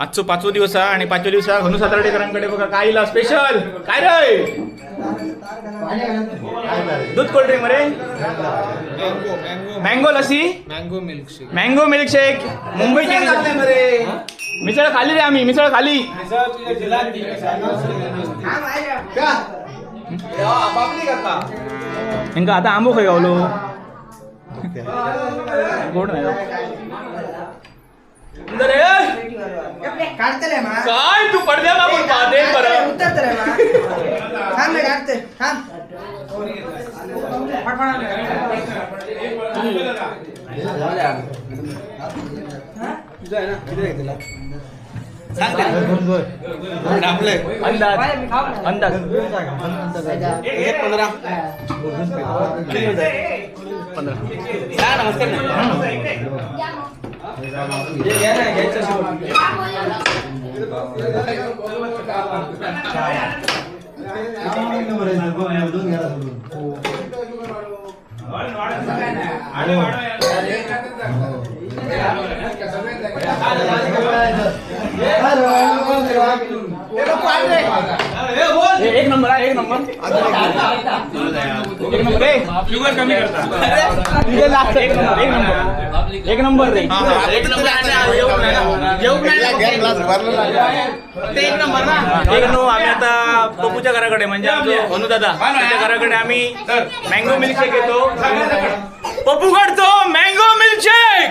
आजचो पाचवो दिवस हा आणि पाचव्या दिवसा हनु सातार्डेकरांकडे बघा काय इला स्पेशल. काय रे, दूध कोल्ड्रिंक रे, mango lassi, mango milkshake. Mango milkshake. मुंबईची मिसळ खाली रे, आम्ही मिसळ खाली. हेंका आता आंबो खंय गावलो, गोड नाही. काढतले मा काय तू पडद्या मागून पाहते बरं. उतरतले मा, थांब काढते थांब. अंदाज अंदाज 15. 15. नमस्कार. एक नंबर आहे, एक नंबर, एक नंबर. शुगर कमी करता. एक नंबर, एक नंबर, एक नंबर रे. एक नंबर ना. एक नो. आम्ही आता पप्पूच्या घराकडे, म्हणजे आमचो हनु दादा त्याच्या घराकडे आम्ही मँगो मिल्कशेक घेतो. पप्पू काढतो मँगो मिल्कशेक.